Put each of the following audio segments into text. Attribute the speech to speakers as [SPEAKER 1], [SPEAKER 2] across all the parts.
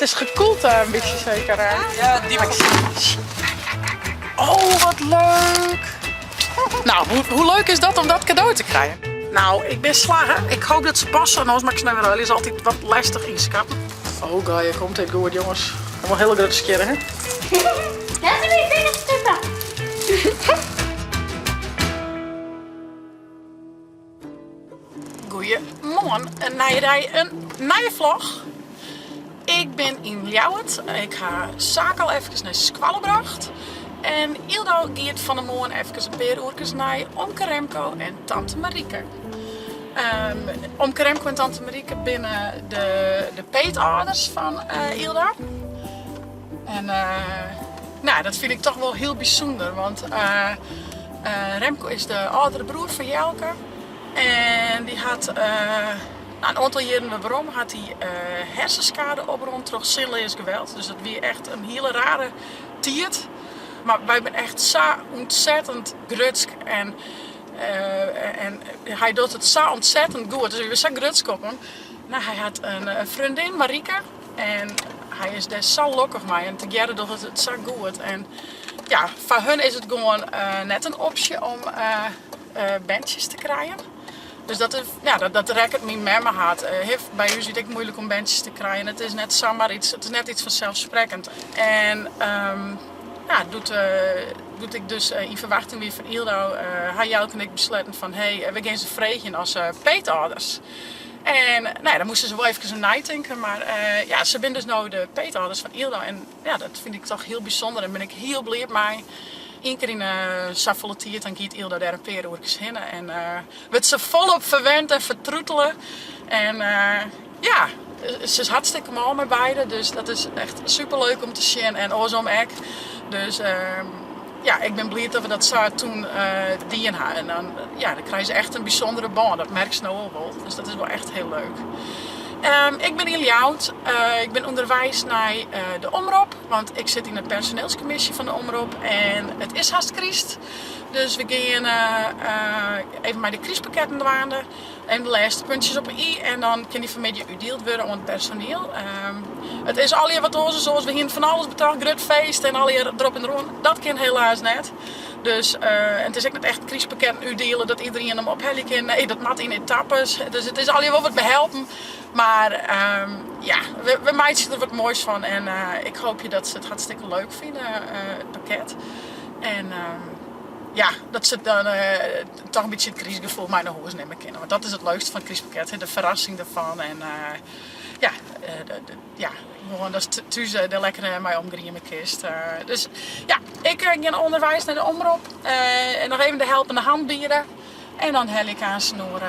[SPEAKER 1] is gekoeld in bytsje seker.
[SPEAKER 2] Ja, diep.
[SPEAKER 1] Oh, wat leuk! Nou, hoe, hoe leuk is dat om dat kado te krijen? Nou, ik bin slagge. Ik hoop dat se passe, oars moat ik se net wer ruilje. Is altyd wat lestich ynskatten. Oh, goeie, komt dit goed, jonges. Wol hiele grutte skjirre, hè?
[SPEAKER 3] Net in myn fingers stippe.
[SPEAKER 1] Goeiemoarn, in nije dei, in nije vlog. Ik bin yn Ljouwert. Ik ha Saak al efkes nei skoalle brocht. En Yldo giet fan 'e moarn efkes in pear oerkes nei omke Remco en tante Marieke. Omke Remco en tante Marieke binne de, de peetâlders fan Yldo. En nou, dat fyn ik toch wol hiel bysûnder, want Remco is de âldere broer fan Jelke. En dy hat in oantal jierren wer werom hat hy hersenskade oprûn troch zinleas geweld. Dus dat wie echt in hiele rare tiid. Mar wy binne echt sa ûntsettend grutsk en en hy docht it sa ûntsettend goed. Dus wy binne sa grutsk op him. No, hy hat in freondin, Marieke, en hy is dêr sa lokkich mei en tegearre dogge se it sa goed. En ja, foar hun is it gewoan net in opsje om berntsjes te krijen. Dus dat is, ja, dat, dat rekket myn memme hard. By ús wie it ek muoilik om berntsjes te krijen. It is net samar iets, it is net iets fanselssprekkend. En ja, doe't, doe't ik dus yn ferwachting wie fan Yldo, ha Jelke en ik besletten fan hé, we gean se freegjen as peetâlders. En no ja, dan moasten se wol efkes oer neitinke, mar ja, se binne dus no de peetâlders fan Yldo en ja, dat fyn ik toch hiel bysûnder en bin ik hiel bliid mei. Ien kear yn 'e safolle tiid dan giet Yldo dêr in pear oerkes hinne en wurdt se folop ferwend en fertroetele. En ja, se is hartstikke mâl mei beide, dus dat is echt superleuk om te sjen en oarsom ek. Dus ja, ik bin bliid dat we dat sa toen dien ha. En dan, ja, dan krije se echt in bysûndere bân, dat merkst no al wol. Dus dat is wol echt hiel leuk. Ik bin yn Ljouwert, ik bin ûnderweis nei de Omrop, want ik sit yn de personeelskommisje fan de Omrop en it is hast kryst. Dus we gean even mei de krystpakketten dwaande. Even de lêste puntsjes op 'e i en dan kin dy fanmiddei útdield wurde oan it personiel. It is allegear wat oars as oars. We hiene fan alles betocht, grut feest en allegear derop en deroan. Dat kin helaas net. Dus, en it is ek net echt krystpakketten útdiele dat iderien him ophelje kin. Nee, dat moat yn etappes. Dus it is allegear wol wat behelpen. Mar ja, we meitsje der wat moais fan en ik hoopje dat se it hartstikke leuk fine, it pakket. En ja, dat se dan toch in bytsje it krystgefoel mei nei hûs nimme kinne. Want dat is it leukste fan it krystpakket, hè, de ferrassing derfan en ja, ja, gewoan datst thús der lekker mei omgrieme kinst. Dus ja, ik gean ûnderweis nei de Omrop en noch even de helpende hand biede. En dan helje ik aanst oer,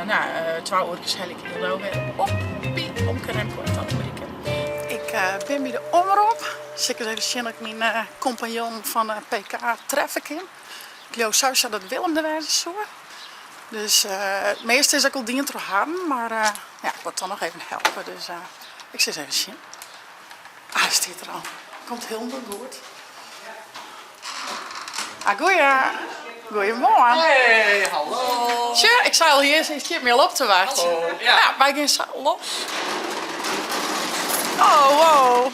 [SPEAKER 1] no, twa oerkes helje ik Yldo wer op by omke Remco en tante Marieke. Ik bin by de Omrop. Sil ik ris even sjen oft ik myn kompanjon fan PK treffe kin. Ik leau sowieso dat Willem der wêze soe. Dus it measte is ek al dien troch harren, mar ja, ik wol toch noch even helpe. Dus ik sil ris even sjen. Ah, hy stiet der al. Komt hielendal goed. Ah, goeie. Goeiemoarn.
[SPEAKER 2] Hey, hallo.
[SPEAKER 1] Tsja, ik sei al, hjir stiet my al op te wachtsjen.
[SPEAKER 2] Hallo, ja.
[SPEAKER 1] Ja, wy gean sa los. Oh, wow.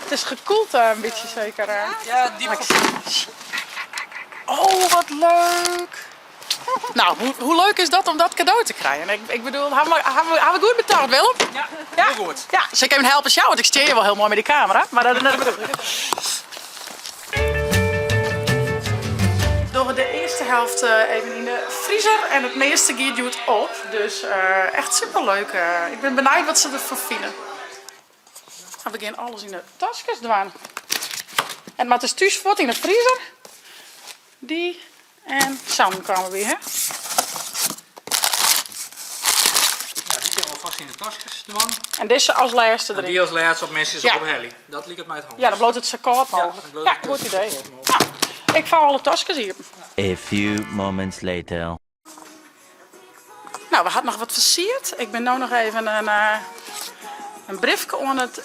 [SPEAKER 1] It is gekoeld in bytsje seker.
[SPEAKER 2] Ja, diep.
[SPEAKER 1] Oh, wat leuk. Nou, hoe, hoe leuk is dat om dat kado te krijen? Ik, ik bedoel, ha we, ha we, ha we goed betocht, Willem?
[SPEAKER 2] Ja,
[SPEAKER 1] Ja?
[SPEAKER 2] hiel goed.
[SPEAKER 1] Ja, sil ik even helpen sjouwen? Want ik stean hjir wol hiel moai mei dy kamera, mar dat is net de bedoeling. Dogge we de earste helft even yn de friezer en it measte giet hjoed op. Dus echt superleuk. Ik bin benijd wat se derfan fine. We gean alles yn de taskes dwaan. En it moat dus thús fuort yn de friezer. Dy en Sam kamen by, hè?
[SPEAKER 2] Ja, dy kinne we alfêst yn de taskes dwaan.
[SPEAKER 1] En dizze as lêste deryn.
[SPEAKER 2] En dy as lêste op minsken
[SPEAKER 1] Ja.
[SPEAKER 2] ophelje. Dat liket my it handichst.
[SPEAKER 1] Ja, dan bliuwt it sa kâld mooglik.
[SPEAKER 2] Ja, dan bliuwt
[SPEAKER 1] Ja,
[SPEAKER 2] it
[SPEAKER 1] goed
[SPEAKER 2] sa
[SPEAKER 1] idee.
[SPEAKER 2] kâld mooglik.
[SPEAKER 1] Nou, ik fou alle taskes iepen.
[SPEAKER 4] A few moments later.
[SPEAKER 1] Nou, we hat noch wat fersierd. Ik bin no noch even in, in briefke oan it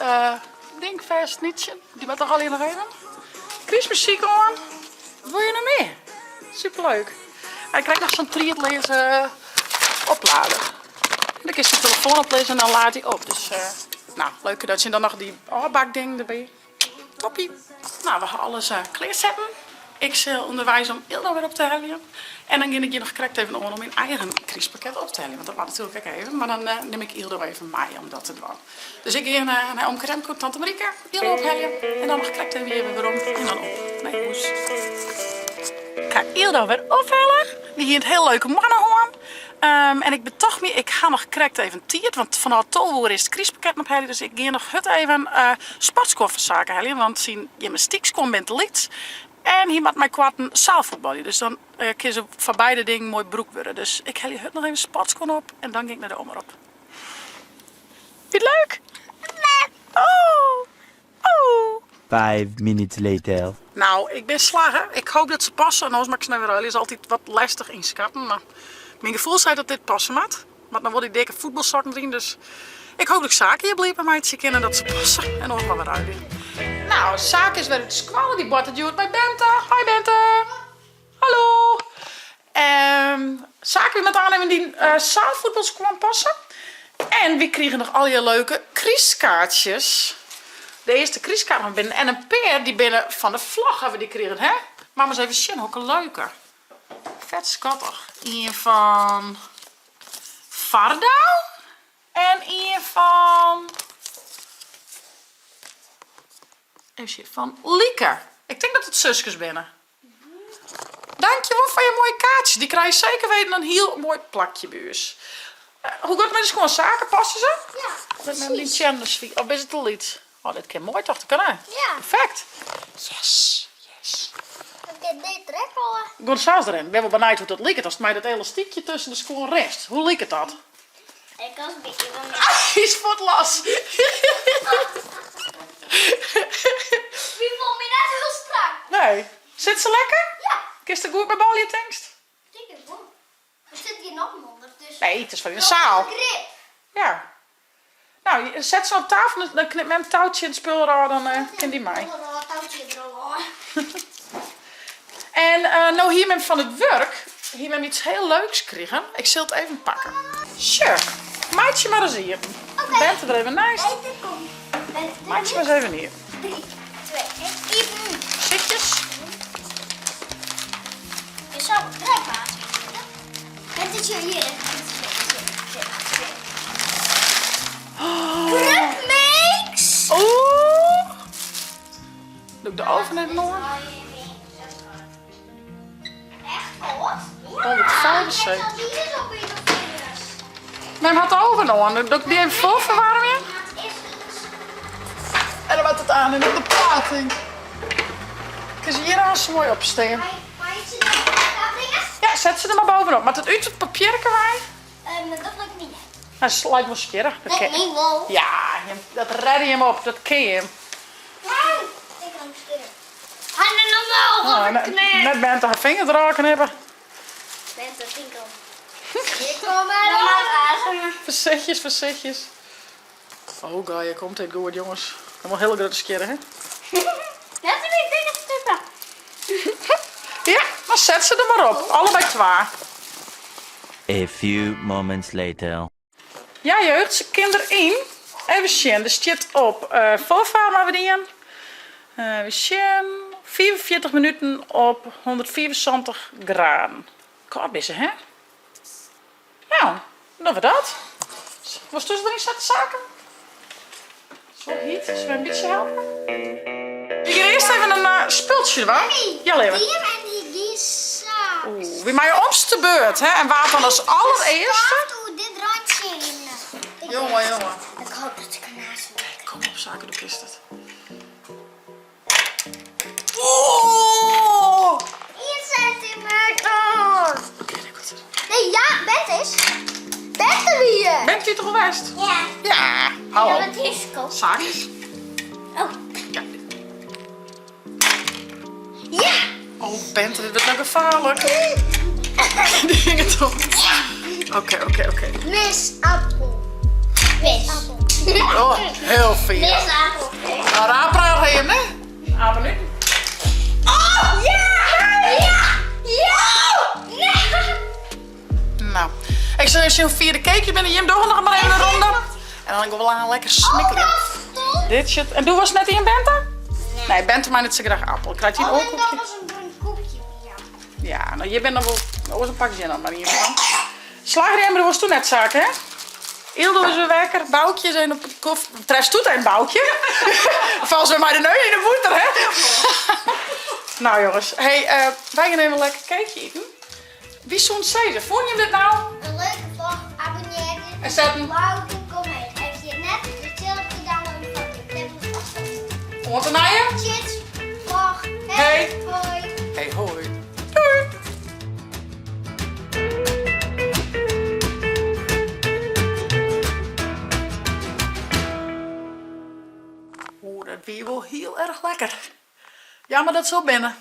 [SPEAKER 1] ding fêstsnytsjen. Dy moat noch allegear noch even. Krystmuzyk oan. Wat wol je noch mear? Superleuk. En ik krij noch sa'n triedleaze oplader. En dan kinst de telefoan oplizze en dan laadt hy op. Dus. Nou, leuk cadeautje. En dan noch dy ôfbakding derby. Toppie. Nou, we ha alles klearsetten. Ik sil ûnderweis om Ildo wer op te heljen. En dan gean ik hjir noch krekt even oan om myn eigen krystpakket op te heljen. Want dat moat natuerlik ek even. Mar dan nim ik Ildo even mei om dat te dwaan. Dus ik gean nei omke Remco, tante Marieke, Ildo opheljen. En dan noch krekt even hjir wer werom en dan op nei hûs. Ik ha Ildo wer ophelle. Dy hie in hiel leuke moanne hân. En ik betocht my, ik ha noch krekt even tiid, want fanôf 12 oere is it krystpakket opheljen, dus ik gean noch hurd even sportskuon foar Sake heljen, want syn gymnastykskuon binne te lyts en hy moat meikoarten zaalvoetbalje, dus dan kinne se foar beide dingen moai brûkt wurde. Dus ik helje hurd noch even sportskuon op en dan gean ik nei de omrop. Wie it leuk? Oh! Oh!
[SPEAKER 4] 5 minutes later.
[SPEAKER 1] Nou, ik bin slagge. Ik hoop dat se passe, en oars moat ik se net wer ruilje. Is altyd wat lestich ynskatten, mar myn gefoel seit dat dit passe moat. Moat noch wol dy dikke fuotbalsokken deryn, dus ik hoop dat ik Sake hjir bliid mei meitsje kin en dat se passe. En oars mar wer ruilje. Nou, Sake is wer út skoalle. Dy boartet hjoed mei Bente. Hoi Bente! Hallo! Sake, wy moatte oannimme dyn zaalvoetbalskuon passe. En wy krigen noch allegear leuke krystkaartsjes. De earste krystkaart noch binnen. En in pear dy binne fan de vlog hawwe dy krigen, hè? Moat mar ris even sjen hokker leuke. Fet skattich. Ien fan Fardau en ien fan. Even sjen, fan Lieke. Ik tink dat it suskes binne. Dankjewol foar je moaie kaartsjes. Dy krije seker weten in hiel moai plakje by ús. Hoe giet it mei de skuon? Sake, passe se?
[SPEAKER 3] Ja,
[SPEAKER 1] Lit mem dyn teannen ris fine. Of is it te lyts? Oh, dit kin moai toch? Dat kin hè?
[SPEAKER 3] Ja.
[SPEAKER 1] Perfekt. Yes, yes.
[SPEAKER 3] Ik kin dit trek al.
[SPEAKER 1] Gonzales erin. Ben wol benijd hoe't dat liket ast mei dat elastykje tusken de skuon rinst. Hoe liket dat?
[SPEAKER 3] Ik was een beetje van
[SPEAKER 1] Hy is fuort los.
[SPEAKER 3] Wie vond me net heel strak?
[SPEAKER 1] Nee. Sit se lekker?
[SPEAKER 3] Ja.
[SPEAKER 1] Kinst der goed mei balje, tinkst?
[SPEAKER 3] Tink ik wol. Der sit gjin noppen ûnder, dus.
[SPEAKER 1] Nee, it is foar yn de saal.
[SPEAKER 3] Grip.
[SPEAKER 1] Ja. Nou, set se op tafel, dan knipt mem it toutsje en it spul derôf, dan kin dy mei.
[SPEAKER 3] Toutsje derôf.
[SPEAKER 1] En no hie mem fan it wurk hie mem iets heel leuks krigen. Ik sil it even pakken. Sjoch, meitsje mar ris iepen.
[SPEAKER 3] Oké.
[SPEAKER 1] Bente der even neist. Meitsje mar ris even iepen.
[SPEAKER 3] 3, 2, 1, iepen.
[SPEAKER 1] Sitjes.
[SPEAKER 3] Je zou het trekmaat Het is hier. Krukmix!
[SPEAKER 1] Oeh! Doe ik de oven even oan.
[SPEAKER 3] Echt hot?
[SPEAKER 1] 175. Mem hat de oven oan. Doe ik die even voorverwarmje? En dan moet het aan en op de plaat. Kun ze hier aan zo mooi opstaan. Ja, zet ze er maar bovenop. Maar het uit het papierke wij.
[SPEAKER 3] Dat lukt niet.
[SPEAKER 1] Hij lijkt wel skierig. Dat
[SPEAKER 3] Lijkt me wel.
[SPEAKER 1] Ja, dat redde je hem op. Dat ken je hem.
[SPEAKER 3] Ik kan hem schudden. Handen omhoog,
[SPEAKER 1] Oh,
[SPEAKER 3] op het knip.
[SPEAKER 1] Net bent haar vinger eraf knippen.
[SPEAKER 3] Bent dat ding al. Ik kom maar op.
[SPEAKER 1] Voorzichtjes, voorzichtjes. Oh, Gaia, komt dit goed, jongens. Helemaal hele grote skjerren, hè?
[SPEAKER 3] Net een beetje stukken.
[SPEAKER 1] Ja, dan zet ze er maar op. Allebei twa.
[SPEAKER 4] A few moments later.
[SPEAKER 1] Ja, jeugd, se kin deryn. Even sjen, der stiet op uh, foarfaar mar we dien. Uh, we sjen, 45 minuten op 175 graden. Kâld binne se, hè? Nou, dan we dat. Wolst tussen deryn sette, Sake? Zo hyt, Zullen we een beetje helpen? We gaan eerst even een uh, spultsje dwaan. Ja, leeuwen.
[SPEAKER 3] Die en die, die zaak.
[SPEAKER 1] Oeh, wy meie omste de beurt, hè? En wa't dan as allerearste?
[SPEAKER 3] Doe dit randje in.
[SPEAKER 1] Jongen, jongen.
[SPEAKER 3] Ik hoop dat ik ernaast ben.
[SPEAKER 1] Kom op, Sake, do kinst it. Oeh!
[SPEAKER 3] 1 centimeter.
[SPEAKER 1] Oké, dat komt er.
[SPEAKER 3] Nee, ja, bed is. Bed er weer.
[SPEAKER 1] Bent u toch al west?
[SPEAKER 3] Ja.
[SPEAKER 1] Ja, hallo.
[SPEAKER 3] Ja, dat is koud.
[SPEAKER 1] Zaakjes.
[SPEAKER 3] Oh.
[SPEAKER 1] Ja.
[SPEAKER 3] Ja.
[SPEAKER 1] Oh, Bente, dit wordt nou gevaarlijk. Die ging het op. Oké, oké, oké.
[SPEAKER 3] Miss Appel. Miss Appel.
[SPEAKER 1] Oh, heel veel.
[SPEAKER 3] Miss Appel.
[SPEAKER 1] Nou, raar praat je hem, hè? Apen nu.
[SPEAKER 3] Oh, ja! Ja! Ja! Nee!
[SPEAKER 1] Nou, ik zal even zien hoe vier de cakeje binnen. Jim, doe nog maar even een ronde. En dan gewoan lekker smikkelje. Dit shit. En doe was net ien Bente? Nee, Bente mei net sa graach appel. Krijt hy in oar
[SPEAKER 3] Oh, en
[SPEAKER 1] koekje?
[SPEAKER 3] dat was een bruin koekje, ja.
[SPEAKER 1] Ja, no hjir binne noch wol oars in pak gin mar ien fan. Slachrjemme, doe was toen net saak, hè? Ildo is weer wekker, Boukje is een op de kof. Trefst toet een Boukje? Vals weer mei de neus yn de bûter, hè? Nou jongens, hey, eh, wij gaan even lekker cakeje iten. Wie soe sizze? Fûn jim dit nou?
[SPEAKER 3] Een leuke vlog, abonneer je.
[SPEAKER 1] En zet een-
[SPEAKER 3] Like, comment. Heb je het net de filmpje downloaden van de Tempels Afstand.
[SPEAKER 1] Oant de nije.
[SPEAKER 3] Tjits, vlog,
[SPEAKER 1] Hey.
[SPEAKER 3] hoi.
[SPEAKER 1] Hey hoi. Doei. Oeh, dat wie wol hiel erch lekker. Jammer dat se al binne.